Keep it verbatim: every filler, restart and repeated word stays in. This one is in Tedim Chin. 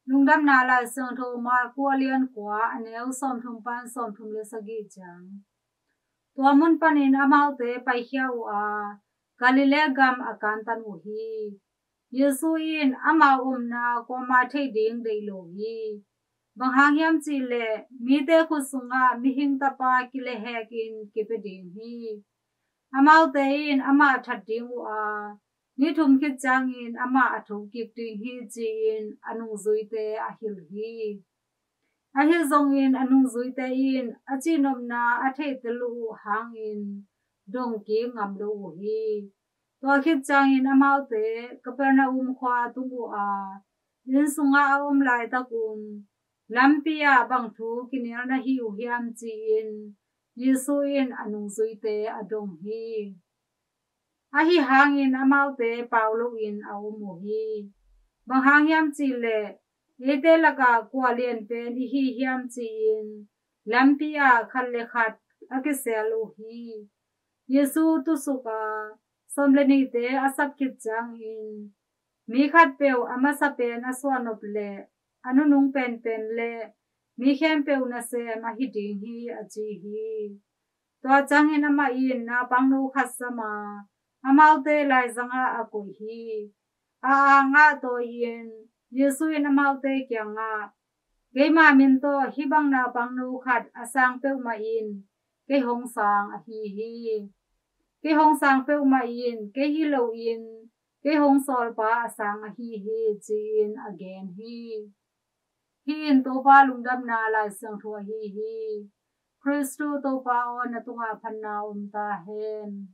Lungdamna Lai Siangtho Mark a lian kua, a neu sawmthum pan sawmthum le sagih ciang. Tua mun panin amaute paikhia uh a, Galilee gam a kantan uh hi. Jesu in amau omna kuama theih ding deih lo hi. Bang hang hiam cih leh mite khut sungah Mihing Tapa kilehekin kipia ding hi. Amaute in amah that ding uh a, ni thum khit ciangin amah a thokik ding hi, ci-in a nungzuite a hilh hi. Ahi zongin a nungzuite in a cihnopna a theihtel uh hangin dongkik ngam lo uh hi. Tua khit ciangin amaute Capernaum khua tung uh a, inn sungah a om laitakun, lampi ah bang thu kinial na hi uh hiam, ci-in Jesu in a nungzuite a dong hi. Ahi hangin amaute pau loin a om uh hi. Bang hang hiam cih leh eite lakah kua lian pen i hi hiam, ci-in lampi ah khat le khat a kisel uh hi. Jesu tusuk a, sawm le nihte a sap khit ciangin, mi khatpeuh a masa pen a suahnop leh a nunung penpen le mi khempeuh nasem ahi ding hi, a ci hi. Tua ciangin amah in naupangno khat sam a, amaute laizangah a koih hi. A angah tawi-in Jesu in amaute kiangah, keima min tawh hih bang naupangno khat a sang peuhmah in kei hong sang ahi hi. Kei hong sang peuhmah in kei hi loin kei hong sawlpa a sang ahi hi, ci-in a gen hi. Hih in Topa lungdamna Lai Siangtho ahi hi. Khristu Topa aw, na tungah phatna om ta hen.